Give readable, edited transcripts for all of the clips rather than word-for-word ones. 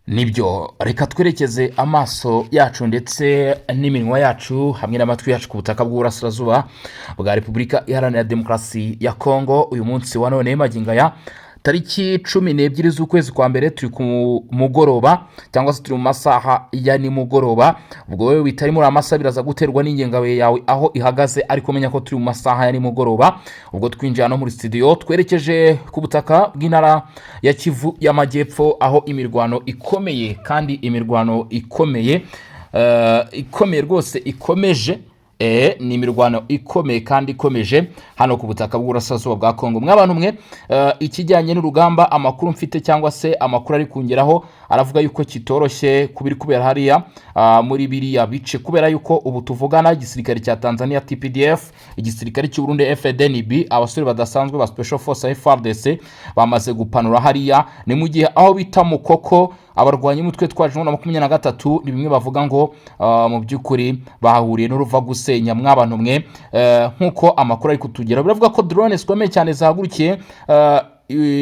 Nibyo, reka twerekeze amaso yacu ndetse n'iminwa yacu hamwe n'amatwi yacu ku butaka bw'Uburasirazuba bwa Repubulika Iharanira Demokarasi ya Kongo. Uyu munsi wa none, magingo aya, tariki 12 z'ukwezi kwa mbere, turi ku mugoroba cyangwa se turi mu masaha ya nimugoroba. Ubwo wowe bitari muri amasaha, biraza guterwa n'ingengabihe yawe aho ihagaze, ariko menya ko turi mu masaha ya nimugoroba. Ubwo twinjira no muri studio, twerekeje ku butaka bw'Intara ya Kivu y'Amajyepfo, aho imirwano ikomeye, kandi imirwano ikomeye, ikomeye rwose ikomeje. Ni imirwano ikomeye kandi ikomeje hano ku butaka bw'Uburasirazuba bwa Kongo. Mw'abantu mwe, ikijyanye n'urugamba, amakuru mfite cyangwa se amakuru ari kungeraho aravuga yuko kitoroshye kubiri kubera hariya muri biriya bice, kubera yuko ubu tuvugana igisirikare cya Tanzania TPDF, igisirikare cy'u Burundi FDNB, abasore badasanzwe ba Special Force FARDC bamaze gupanura hariya. Ni mu gihe aho bita Mukoko abarwanyi umutwe twaje na 23 ni bimwe bavuga ngo mu by'ukuri bahahuriye n'uruva gusenya. Mw'abantu mwe, nk'uko amakuru ari kutugeraho, biravuga ko drone zikomeye cyane zahagurukiye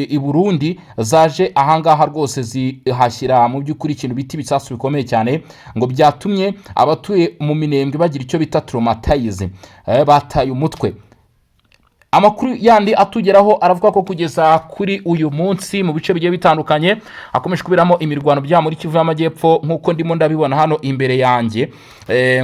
i Burundi zaje ahangaha rwose zihashyira mu by'ukuri ikintu bita ibisasu bikomeye cyane, ngo byatumye abatuye mu Minembwe bagira icyo bita traumatize, bataye umutwe. Amakuru yandi atugeraho aravuga ko kugeza kuri uyu munsi mu bice bigiye bitandukanye hakomeje kuberamo imirwano bya muri Kivu y'Amajyepfo, nk'uko ndimo ndabibona hano imbere yanjye.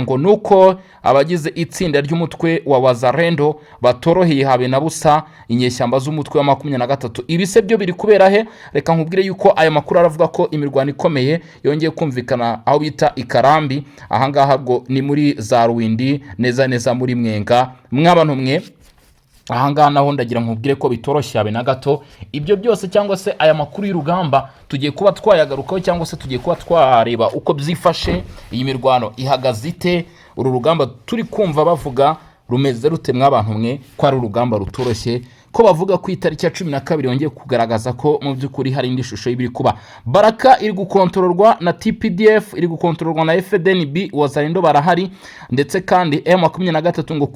Ngo nuko abagize itsinda ry'umutwe wa Wazalendo batoroheye habe na busa inyeshyamba z'umutwe wa 23. Ibi se byo biri kubera he? Reka nkubwire yuko aya makuru aravuga ko imirwano ikomeye yongeye kumvikana aho bita Ikarambi. Ahangaha bwo ni muri za Rwindi, neza neza muri Mwenga. Mw'abantu mwe, ahangaha naho ndagira nkubwire ko bitoroshye habe na gato. Ibyo byose cyangwa se aya makuru y'urugamba tugiye kuba twayagarukaho, cyangwa se tugiye kuba twareba uko byifashe, iyi mirwano ihagaze ite, uru rugamba turi kumva bavuga rumeze rute? Mw'abantu mwe, ko ari urugamba rutoroshye, ko bavuga ko itariki ya 12 yongeye kugaragaza ko mu by'ukuri hari indi shusho y'ibiri kuba. Baraka iri gukontororwa na TPDF, iri gukontororwa na FDNB, Wazalendo barahari, ndetse kandi M23 ngo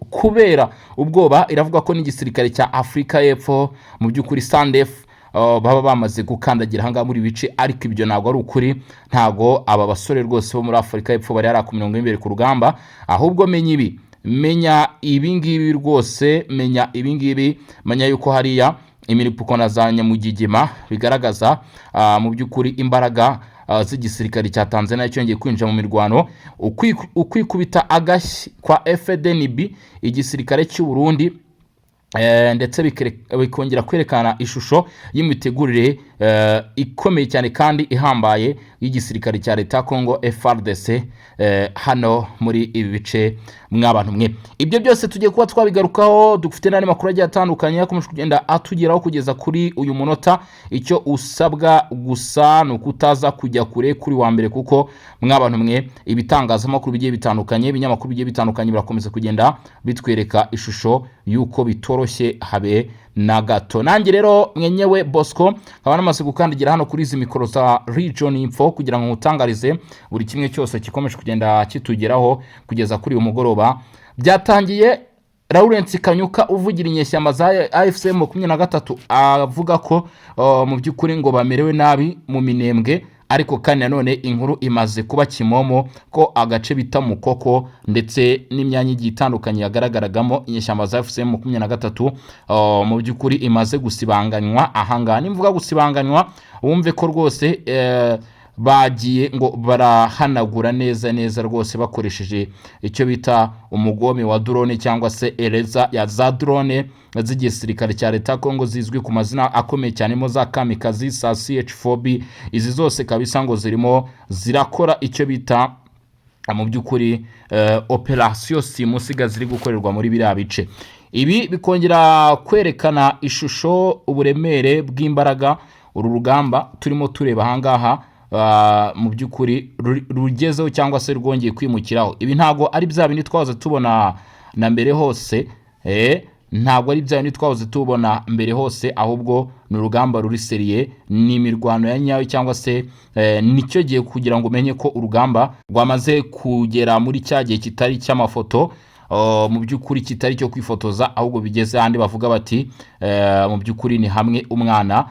kubera ubwoba iravuga ko n'igisirikare cya Afurika y'Epfo mu by'ukuri SANDF baba bamaze gukandagira ahangaha muri bice. Ariko ibyo ntabwo ari ukuri, ntabwo aba basore rwose bo muri Afurika y'Epfo bari hariya ku mirongo y'imbere ku rugamba. Ahubwo menya ibi, menya ibi ngibi rwose, menya ibi ngibi, menya yuko hariya imiripuko na za nyamugigima bigaragaza mu by'ukuri imbaraga z'igisirikare cya Tanzania cyongeye kwinjira mu mirwano. Ukwikubita agashyi kwa FDNB, igisirikare cy'u Burundi, ndetse bikongera kwerekana ishusho y'imitegurire ikomeye cyane kandi ihambaye y'igisirikare cya leta ya Congo FARDC hano muri ibi bice. Mw'abantu mwe, ibyo byose tugiye kuba twabigarukaho. Dufite n'andi makuru agiye atandukanye akomeje kugenda atugeraho kugeza kuri uyu munota. Icyo usabwa gusa ni ukutaza kujya kure kuri wa mbere, kuko mw'abantu mwe, ibitangazamakuru bigiye bitandukanye, ibinyamakuru bigiye bitandukanye birakomeza kugenda bitwereka ishusho y'uko bitoroshye habe na gato. Nanjye rero mwenyewe Bosco nkaba namaze gukandagira hano kuri izi mikoro za Region Info kugira ngo nkutangarize buri kimwe cyose gikomeje kugenda kitugeraho kugeza kuri uyu mugoroba. Byatangiye Lawrence Kanyuka uvugira inyeshyamba za AFC 23 avuga ko mu by'ukuri ngo bamerewe nabi mu Minembwe, ariko kandi nanone inkuru imaze kuba kimomo ko agace bita Mukoko ndetse n'imyanya igiye itandukanye yagaragaragamo inyeshyamba za AFC 23 mu by'ukuri imaze gusibanganywa. Ahangaha nimvuga gusibanganywa, wumve ko rwose bagiye ngo barahanagura neza neza rwose bakoresheje icyo bita umugome wa drone cyangwa se ereza ya za drone z'igisirikare cya leta ya Kongo zizwi ku mazina akomeye cyane mo za Kamikazi, za CH4B. Izi zose kabisa ngo zirimo zirakora icyo bita mu by'ukuri operasiyo simusiga ziri gukorerwa muri biriya bice. Ibi bikongera kwerekana ishusho, uburemere bw'imbaraga uru rugamba turimo tureba ahangaha mu by'ukuri rugezeho cyangwa se rwongeye kwimukiraho. Ibi ntabwo ari bya bindi twahoze tubona na mbere hose, ntabwo ari bya bindi twahoze tubona mbere hose, ahubwo ni urugamba ruri sérieux, ni imirwano ya nyayo, cyangwa se nicyo gihe kugira ngo umenye ko urugamba rwamaze kugera muri cya gihe kitari cy'amafoto, mu by'ukuri kitari cyo kwifotoza, ahubwo bigeze ahandi bavuga bati mu by'ukuri ni hamwe umwana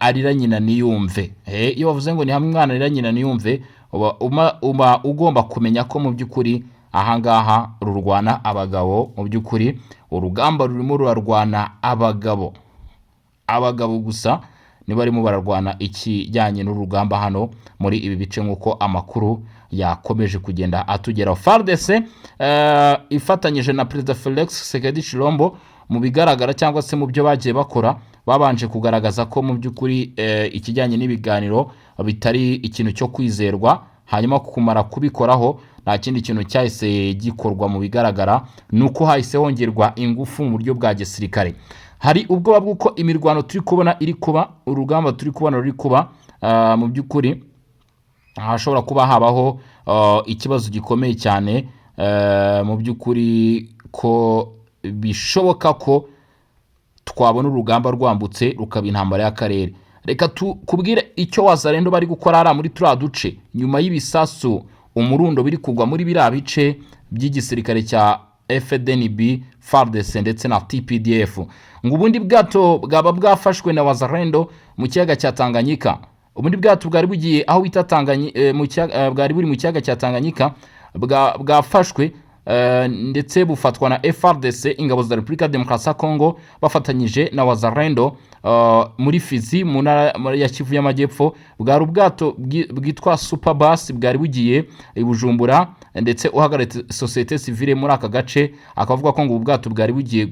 arira nyina niyumve. Iyo bavuze ngo ni hamwe umwana arira nyina niyumve, uba ugomba kumenya ko mu by'ukuri ahangaha rurwana abagabo. Mu by'ukuri urugamba rurimo rurarwana abagabo, abagabo gusa nibo barimo bararwana ikijyanye n'urugamba hano muri ibi bice, nk'uko amakuru yakomeje kugenda atugeraho. FARDC ifatanyije na Perezida Felix Tshisekedi Tshilombo, mu bigaragara cyangwa se mu byo bagiye bakora, babanje kugaragaza ko mu by'ukuri ikijyanye n'ibiganiro bitari ikintu cyo kwizerwa. Hanyuma kumara kubikoraho, nta kindi kintu cyahise gikorwa. Mu bigaragara ni uko hahise hongerwa ingufu mu buryo bwa gisirikare. Hari ubwoba bw'uko imirwano turi kubona iri kuba, urugamba turi kubona ruri kuba, mu by'ukuri hashobora kuba habaho ikibazo gikomeye cyane. Mu by'ukuri ko bishoboka ko twabona urugamba rwambutse rukaba intambara y'akarere. Reka tukubwire icyo Wazalendo bari gukora hariya muri turiya duce nyuma y'ibisasu umurundo biri kugwa muri biriya bice by'igisirikare cya FDNB, FARDC ndetse na TPDF. Ngo ubundi bwato bwaba bwafashwe na Wazalendo mu kiyaga cya Tanganyika. Ubundi bwato bwari bugiye aho bita Tanganyika, bwari buri mu kiyaga cya Tanganyika bwafashwe ndetse bufatwa na FARDC, ingabo za Repubulika Demokarasi ya Kongo, bafatanyije na Wazalendo muri Fizi, mu ntara ya Kivu y'Amajyepfo. Bwari ubwato bwitwa Superbus, bwari bugiye i Bujumbura. Ndetse uhagarariye sosiyete sivile muri aka gace akavuga ko ngo ubu bwato bwari bugiye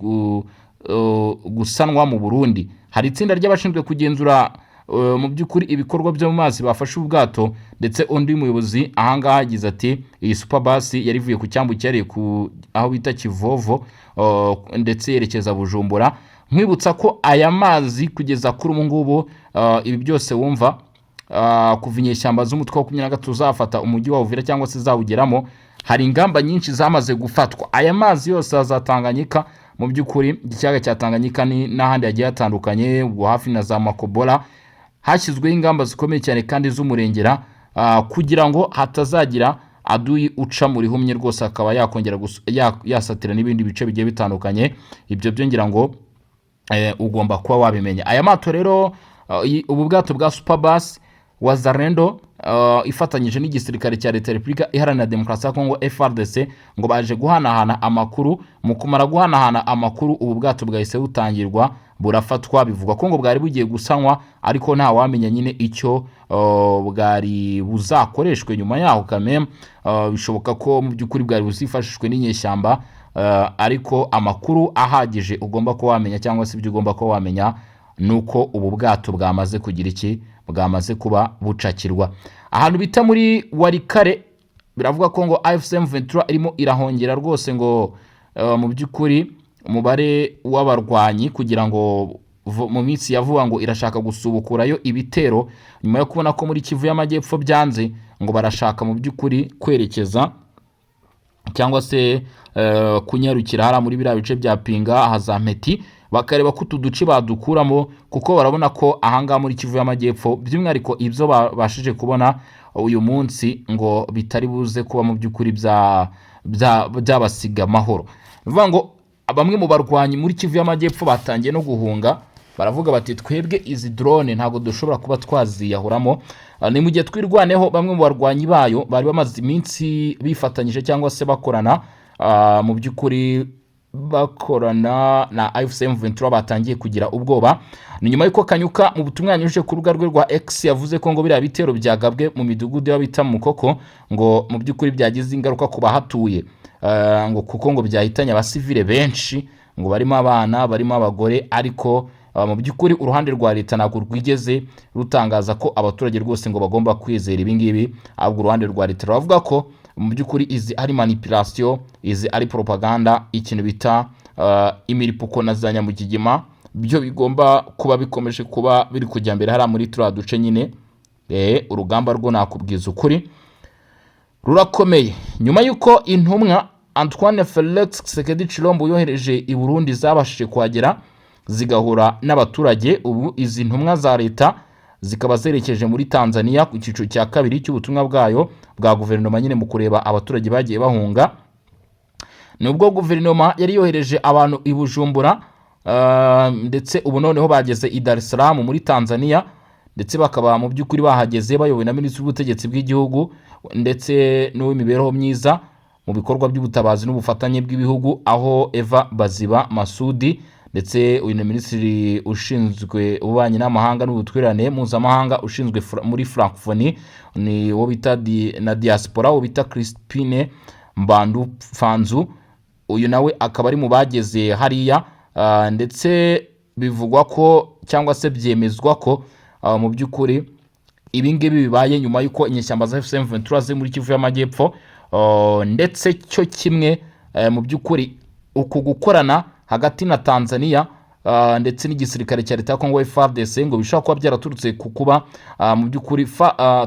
gusanwa mu Burundi. Hari itsinda ry'abashinzwe kugenzura mu by'ukuri ibikorwa byo mu mazi bafashe ubwato. Ndetse undi muyobozi ahangaha yagize ati: "Iyi superbus yari ivuye ku cyambu cyariye ku aho bita Kivovo ndetse yerekeza Bujumbura." Nkwibutsa ko aya mazi kugeza kuri ubu ngubu, ibi byose wumva, kuva inyeshyamba z'umutwe wa 23 zafata umujyi wa Uvira cyangwa se zawugeramo, hari ingamba nyinshi zamaze gufatwa. Aya mazi yose za Tanganyika, mu by'ukuri ikiyaga cya Tanganyika ni n'ahandi hagiye hatandukanye, ubwo hafi na za Makobola, hashyizweho ingamba zikomeye cyane kandi z'umurengera kugira ngo hatazagira aduyi uca mu rihumye rwose akaba yakongera yasatira n'ibindi bice bigiye bitandukanye. Ibyo byo ngira ngo ugomba kuba wabimenya. Aya mato rero, ubu bwato bwa Superbus, Wazalendo ifatanyije n'igisirikare cya Leta ya Repubulika Iharanira Demokarasi ya Kongo, FARDC, ngo baje guhanahana amakuru. Mu kumara guhanahana amakuru, ubu bwato bwahise butangirwa burafatwa. Bivugwa ko ngo bwari bugiye gusanwa, ariko nta wamenya nyine icyo bwari buzakoreshwe nyuma yaho. Kameme bishoboka ko mu by'ukuri bwari buzifashishwe n'inyeshyamba, ariko amakuru ahagije ugomba kuba wamenya cyangwa se ibyo ugomba kuba wamenya ni uko ubu bwato bwamaze kugira iki, bwamaze kuba bucakirwa ahantu bita muri Walikale. Biravuga ko ngo AFC M23 irimo irahongera rwose ngo mu by'ukuri umubare w'abarwanyi, kugira ngo mu minsi ya vuba ngo irashaka gusubukurayo ibitero nyuma yo kubona ko muri Kivu y'Amajyepfo byanze. Ngo barashaka mu by'ukuri kwerekeza cyangwa se kunyarukira hariya muri biriya bice bya Pinga, aha za Mpeti, bakareba ko utu duce badukuramo, kuko barabona ko ahangaha muri Kivu y'Amajyepfo, by'umwihariko ibyo babashije kubona uyu munsi, ngo bitari buze kuba mu by'ukuri byabasiga amahoro. Ni ukuvuga ngo bamwe mu barwanyi muri Kivu y'Amajyepfo batangiye no guhunga, baravuga bati: "Twebwe izi drone ntabwo dushobora kuba twaziyahuramo." Ni mu gihe Twirwaneho, bamwe mu barwanyi bayo bari bamaze iminsi bifatanyije cyangwa se bakorana, mu by'ukuri bakorana na AFC M23, batangiye kugira ubwoba. Ni nyuma y'uko Kanyuka mu butumwa yanyujije ku rubuga rwe rwa X yavuze ko ngo biriya bitero byagabwe mu midugudu y'abita Mukoko ngo mu by'ukuri byagize ingaruka ku bahatuye, ngo kuko ngo byahitanye abasivile benshi, ngo barimo abana, barimo abagore. Ariko mu by'ukuri uruhande rwa leta ntabwo rwigeze rutangaza ko abaturage rwose ngo bagomba kwizera ibi ngibi, ahubwo uruhande rwa leta ruravuga ko mu by'ukuri izi ari manipulation, izi ari propaganda, ikintu bita imiripuko na za nyamugigima byo bigomba kuba bikomeje kuba biri kujya mbere hariya muri turiya duce nyine. Urugamba rwo nakubwiza ukuri rurakomeye, nyuma y'uko intumwa Antoine Felix Tshisekedi Tshilombo yohereje i Burundi zabashije kuhagera zigahura n'abaturage. Ubu izi ntumwa za leta zikaba zerekeje muri Tanzania ku cyiciro cya kabiri cy'ubutumwa bwayo bwa guverinoma nyine mu kureba abaturage bagiye bahunga. Nubwo guverinoma yari yohereje abantu i Bujumbura. Ndetse ubu noneho bageze i Dar es Salaam muri Tanzania, ndetse bakaba mu by'ukuri bahageze bayobowe na Minisitiri w'Ubutegetsi bw'Igihugu ndetse n'uw'Imibereho Myiza mu bikorwa by'ubutabazi n'ubufatanye bw'ibihugu, aho Eva Baziba Masudi, ndetse uyu ni Minisitiri ushinzwe ububanyi n'amahanga n'ubutwererane mpuzamahanga, ushinzwe muri Francophonie ni uwo bita na diaspora, uwo bita Crispin Mbandu Fanzu. Uyu nawe akaba ari mu bageze hariya. Ndetse bivugwa ko, cyangwa se byemezwa ko mu by'ukuri ibi ngibi bibaye nyuma y'uko inyeshyamba za AFC M23 ziri muri Kivu y'Amajyepfo, ndetse cyo kimwe mu by'ukuri uku gukorana hagati na Tanzania ndetse n'igisirikare cya leta ya Congo FARDC ngo bishobora kuba byaraturutse ku kuba mu by'ukuri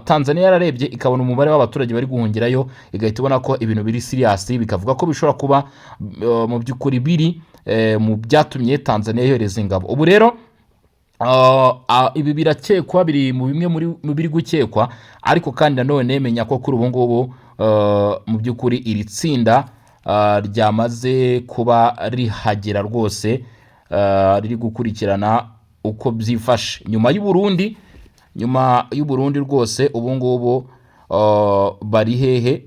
Tanzania yararebye ikabona umubare w'abaturage bari guhungirayo, igahita ibona ko ibintu biri serious, bikavuga ko bishobora kuba mu by'ukuri biri mu byatumye Tanzania yohereza ingabo. Ubu rero ibi birakekwa, biri mu bimwe muri mu biri gukekwa, ariko kandi nanone menya ko kuri ubu ngubu mu by'ukuri iri tsinda ryamaze kuba rihagera rwose, riri gukurikirana uko byifashe nyuma y'u Burundi. Nyuma y'u Burundi rwose, ubu ngubu bari hehe?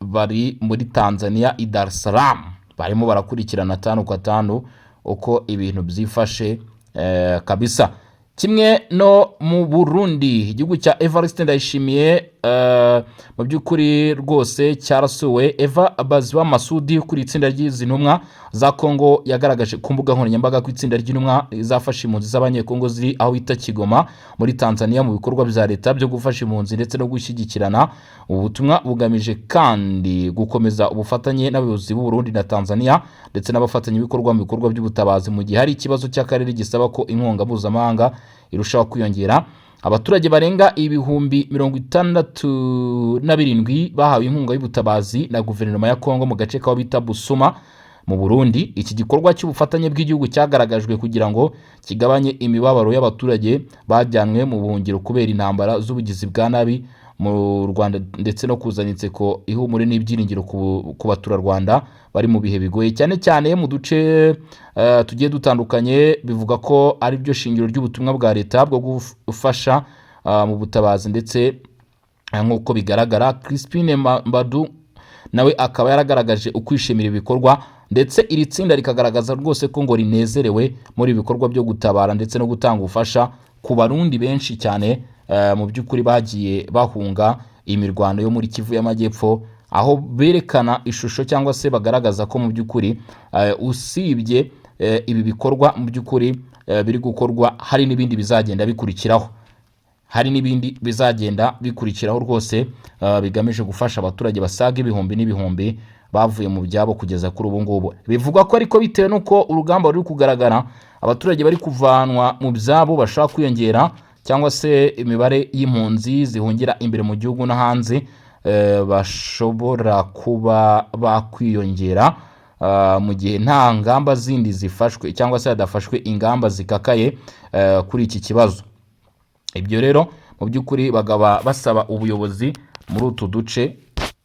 Bari muri Tanzania i Dar es Salaam, barimo barakurikirana tanu kwa tanu uko ibintu byifashe kabisa. Kimwe no mu Burundi, igihugu cya Evariste Ndayishimiye mu by'ukuri rwose cyarasuwe. Eva Baziba Masudi kuri itsinda ry'izi ntumwa za Kongo yagaragaje ku mbuga nkoranyambaga ko itsinda ry'intumwa zafashe impunzi z'Abanyekongo ziri aho bita Kigoma muri Tanzania mu bikorwa bya leta byo gufasha impunzi ndetse no gushyigikirana. Ubu butumwa bugamije kandi gukomeza ubufatanye n'abayobozi b'u Burundi na Tanzania ndetse n'abafatanyabikorwa mu bikorwa by'ubutabazi mu gihe hari ikibazo cy'akarere gisaba ko inkunga mpuzamahanga irushaho kwiyongera. Abaturage barenga 67,000 bahawe inkunga y'ubutabazi na guverinoma ya Kongo mu gace k'aho bita Busuma mu Burundi. Iki gikorwa cy'ubufatanye bw'igihugu cyagaragajwe kugira ngo kigabanye imibabaro y'abaturage bajyanwe mu buhungiro kubera intambara z'ubugizi bwa nabi mu Rwanda, ndetse no kuzana inseko, ihumure n'ibyiringiro ku baturarwanda bari mu bihe bigoye, cyane cyane mu duce tugiye dutandukanye. Bivuga ko ari byo shingiro ry'ubutumwa bwa leta bwo gufasha mu butabazi. Ndetse nk'uko bigaragara, Crispin Mbadu nawe akaba yaragaragaje ukwishimira ibikorwa, ndetse iri tsinda rikagaragaza rwose ko ngo rinezerewe muri ibi bikorwa byo gutabara ndetse no gutanga ubufasha ku Barundi benshi cyane mu by'ukuri bagiye bahunga imirwano yo muri Kivu y'Amajyepfo, aho berekana ishusho cyangwa se bagaragaza ko mu by'ukuri usibye ibi bikorwa mu by'ukuri biri gukorwa, hari n'ibindi bizagenda bikurikiraho, hari n'ibindi bizagenda bikurikiraho rwose bigamije gufasha abaturage basaga ibihumbi n'ibihumbi bavuye mu byabo kugeza kuri ubu ngubu. Bivugwa ko ariko bitewe n'uko urugamba ruri kugaragara, abaturage bari kuvanwa mu byabo bashobora kwiyongera, cyangwa se imibare y'impunzi zihungira imbere mu gihugu no hanze bashobora kuba bakwiyongera mu gihe nta ngamba zindi zifashwe cyangwa se hadafashwe ingamba zikakaye kuri iki kibazo. Ibyo rero mu by'ukuri bakaba basaba ubuyobozi muri utu duce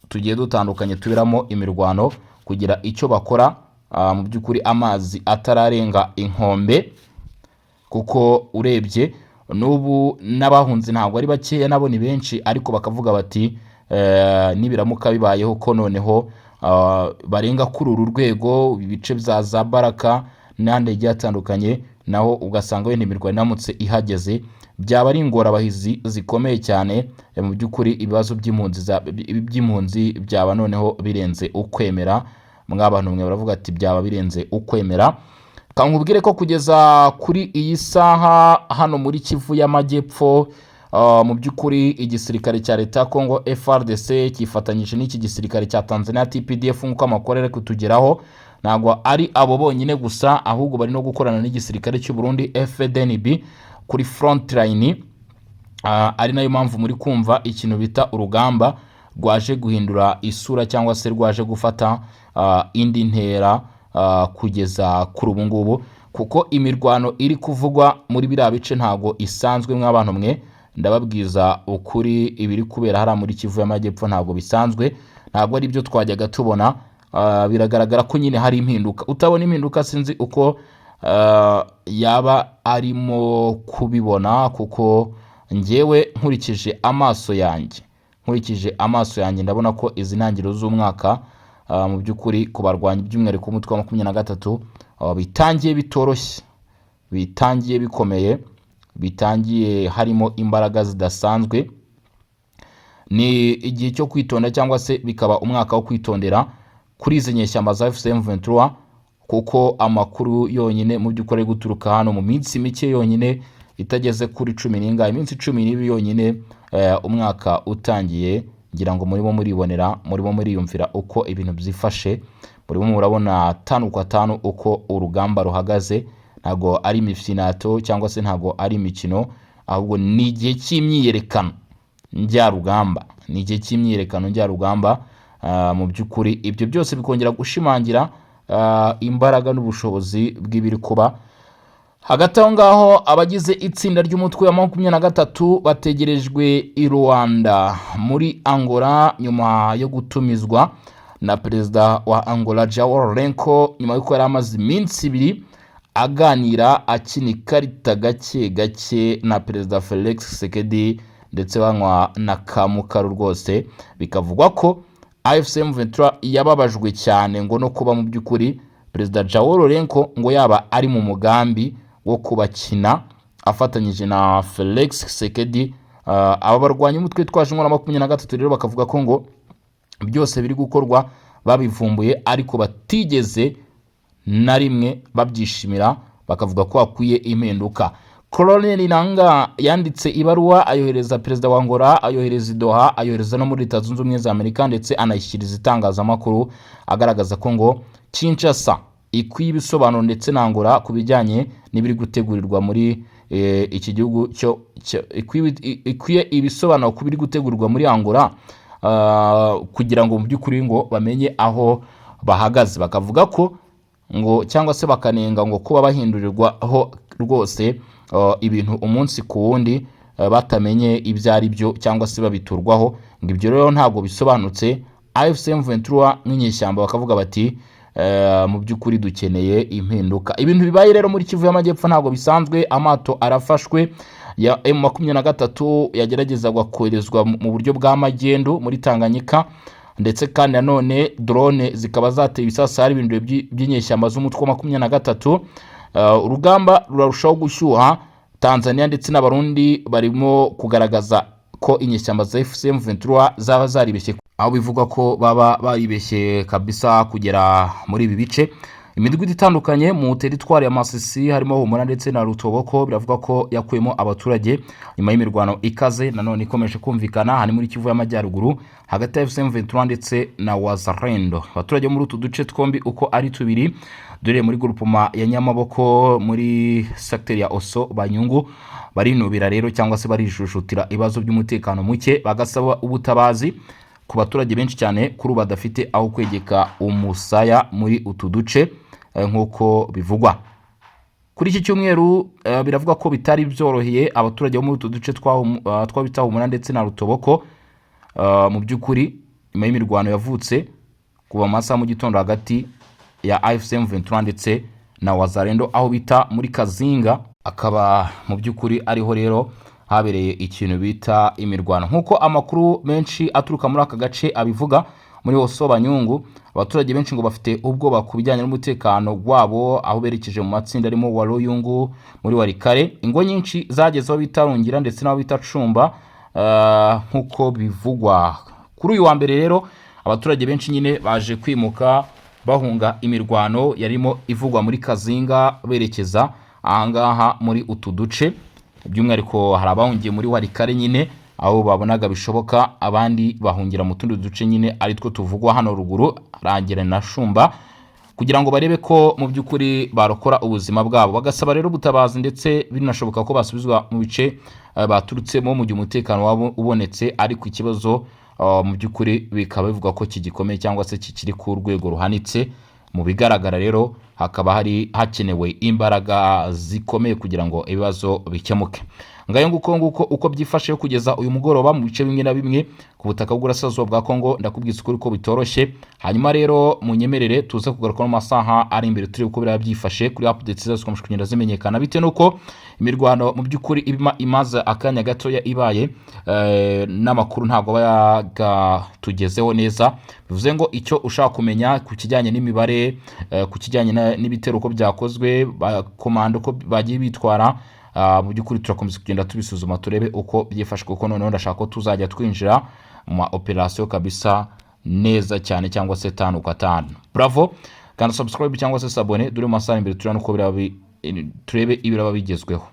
tugiye dutandukanye tuberamo imirwano kugira icyo bakora mu by'ukuri amazi atararenga inkombe, kuko urebye n'ubu n'abahunze ntabwo ari bakeya, nabo ni benshi, ariko bakavuga bati nibiramuka bibayeho ko noneho barenga kuri uru rwego, ibice bya za Baraka n'ahandi hagiye hatandukanye, naho ugasanga wenda imirwano iramutse ihageze byaba ari ingorabahizi zikomeye cyane. Mu by'ukuri ibibazo by'impunzi byaba noneho birenze ukwemera. Mw'abantu mwe, baravuga ati byaba birenze ukwemera. Kankubwire ko kugeza kuri iyi saha hano muri Kivu y'Amajyepfo, mu by'ukuri igisirikare cya leta ya Congo FARDC cyifatanyije n'iki gisirikare cya Tanzania TPDF, nk'uko amakuru ari kutugeraho. Ntabwo ari abo bonyine gusa, ahubwo bari no gukorana n'igisirikare cy'u Burundi FDNB kuri front line, ari nayo mpamvu muri kumva ikintu bita urugamba rwaje guhindura isura cyangwa se rwaje gufata indi ntera kugeza kuri ubu ngubu, kuko imirwano iri kuvugwa muri biriya bice ntabwo isanzwe. Mw'abantu mwe, ndababwiza ukuri, ibiri kubera hariya muri Kivu y'Amajyepfo ntabwo bisanzwe, ntabwo ari byo twajyaga tubona. Biragaragara ko nyine hari impinduka. Utabona impinduka sinzi uko. yaba arimo kubibona, kuko ngewe nkurikije amaso yanjye ndabona ko izi ntangiriro z'umwaka mu by'ukuri ku barwanyi, by'umwihariko umutwe wa 23, bitangiye bitoroshye, bitangiye bikomeye, bitangiye harimo imbaraga zidasanzwe. Ni igihe cyo kwitonda, cyangwa se bikaba umwaka wo kwitondera kuri izi nyeshyamba za AFC M23, kuko amakuru yonyine mu by'ukuri ari guturuka hano mu minsi mike yonyine itageze kuri cumi n'ingahe, iminsi 12 yonyine umwaka utangiye, ngira ngo murimo muribonera, murimo muriyumvira uko ibintu byifashe, murimo murabona tanu kwa tanu uko urugamba ruhagaze. Ntabwo ari imifinato cyangwa se ntabwo ari imikino, ahubwo ni igihe cy'imyiyerekano njyarugamba, ni igihe cy'imyiyerekano njyarugamba. Mu by'ukuri ibyo byose bikongera gushimangira imbaraga n'ubushobozi bw'ibiri kuba. Hagati aho ngaho, abagize itsinda ry'umutwe wa 23 bategerejwe i Luanda muri Angola nyuma yo gutumizwa na perezida wa Angola João Lourenço, nyuma y'uko yari amaze iminsi 2 aganira, akina ikarita gake gake na perezida Felix Tshisekedi, ndetse banywa na kamukaru rwose. Bikavugwa ko AFC M23 yababajwe cyane ngo no kuba mu by'ukuri perezida João Lourenço ngo yaba ari mu mugambi wo kubakina afatanyije na Felix Tshisekedi. Aba barwanya umutwe witwaje intwaro 23 rero bakavuga ko ngo byose biri gukorwa babivumbuye, ariko batigeze na rimwe babyishimira, bakavuga ko hakwiye impinduka. Colonel Nanga yanditse ibaruwa, ayohereza perezida wa Angola, ayohereza i Doha, ayohereza no muri Leta Zunze Ubumwe za Amerika, ndetse anayishyikiriza itangazamakuru, agaragaza ko ngo Kinshasa ikwiye ibisobanuro ndetse na Angola ku bijyanye n'ibiri gutegurirwa muri iki gihugu cyo ikwiye ibisobanuro ku biri gutegurwa muri Angola, kugira ngo mu by'ukuri ngo bamenye aho bahagaze. Bakavuga ko ngo cyangwa se bakanenga ngo kuba bahindurirwaho rwose ibintu umunsi ku wundi, batamenye ibyo ari byo cyangwa se babiturwaho, ngo ibyo rero ntabwo bisobanutse. AFC M23 nk'inyeshyamba bakavuga bati mu by'ukuri dukeneye impinduka. Ibintu bibaye rero muri Kivu y'Amajyepfo ntabwo bisanzwe. Amato arafashwe ya M23 yageragezaga koherezwa mu buryo bwa magendu muri Tanganyika, ndetse kandi nanone drone zikaba zateye ibisasari ibintu by'inyeshyamba z'umutwe wa 23. Urugamba rurarushaho gushyuha. Tanzania ndetse n'Abarundi barimo kugaragaza ko inyeshyamba za AFC M23 zaba zaribeshye, aho bivugwa ko baba baribeshye kabisa kugera muri ibi bice. Imidugudu itandukanye mu teritwari ya Masisi, harimo Humura ndetse na Rutoboko, biravuga ko yakuyemo abaturage nyuma y'imirwano ikaze nanone ikomeje kumvikana hani muri Kivu y'Amajyaruguru hagati ya AFC M23 ndetse na Wazalendo. Abaturage bo muri utu duce twombi uko ari tubiri, dore muri grupoma ya Nyamaboko muri secteur ya Oso Banyungu, barinubira rero cyangwa se barijujutira ibibazo by'umutekano muke, bagasaba ubutabazi ku baturage benshi cyane kuri ubu badafite aho kwegeka umusaya muri utu duce. Nk'uko bivugwa kuri iki cyumweru, biravuga ko bitari byoroheye abaturage bo muri utu duce twa bita Humura ndetse na Rutoboko, mu by'ukuri nyuma y'imirwano yavutse kuva mu masaha mu gitondo hagati ya AFC M23 ndetse na Wazalendo, aho bita muri Kazinga, akaba mu by'ukuri ariho rero habereye ikintu bita imirwano. Nk'uko amakuru menshi aturuka muri aka gace abivuga, muri Oso Banyungu abaturage benshi ngo bafite ubwoba ku bijyanye n'umutekano wabo, aho berekeje mu matsinda arimo wa Royungu muri Walikale. Ingo nyinshi zageze aho bita Rungira ndetse n'aho bita Cumba, nk'uko bivugwa. Kuri uyu wa mbere rero abaturage benshi nyine baje kwimuka bahunga imirwano yarimo ivugwa muri Kazinga, berekeza ahangaha muri utu duce. By'umwihariko hari abahungiye muri Walikale nyine aho babonaga bishoboka, abandi bahungira mu tundi duce nyine ari two tuvugwa hano ruguru Rangira na Shumba, kugira ngo barebe ko mu by'ukuri barokora ubuzima bwabo. Bagasaba rero ubutabazi, ndetse binashoboka ko basubizwa mu bice baturutsemo mu gihe umutekano wabo ubonetse. Ariko ikibazo mu by'ukuri bikaba bivugwa ko kigikomeye cyangwa se kikiri ku rwego ruhanitse. Mu bigaragara rero hakaba hari hakenewe imbaraga zikomeye kugira ngo ibibazo bikemuke. Ngayo nguko nguko uko byifashe kugeza uyu mugoroba mu bice bimwe na bimwe ku butaka bw'uburasirazuba bwa Kongo. Ndakubwiza ukuri ko bitoroshye. Hanyuma rero munyemerere tuze kugaruka mu masaha ari imbere, turebe uko biraba byifashe kuri updates zose zikomeje kugenda zimenyekana, bitewe n'uko imirwano mu by'ukuri iba imaze akanya gatoya ibaye, n'amakuru ntabwo aba yagatugezeho neza. Bivuze ngo icyo ushaka kumenya ku kijyanye n'imibare, ku kijyanye n'ibitero uko byakozwe, komando uko bagiye bitwara, mu by'ukuri turakomeza kugenda tubisuzuma, turebe uko byifashe, kuko noneho ndashaka ko tuzajya twinjira mu ma operation kabisa neza cyane, cyangwa se tanu kwa tanu. Bravo, kanda subscribe cyangwa se s'abonner. Dore mu masaha imbere turebe uko biraba turebe ibiraba bigezweho.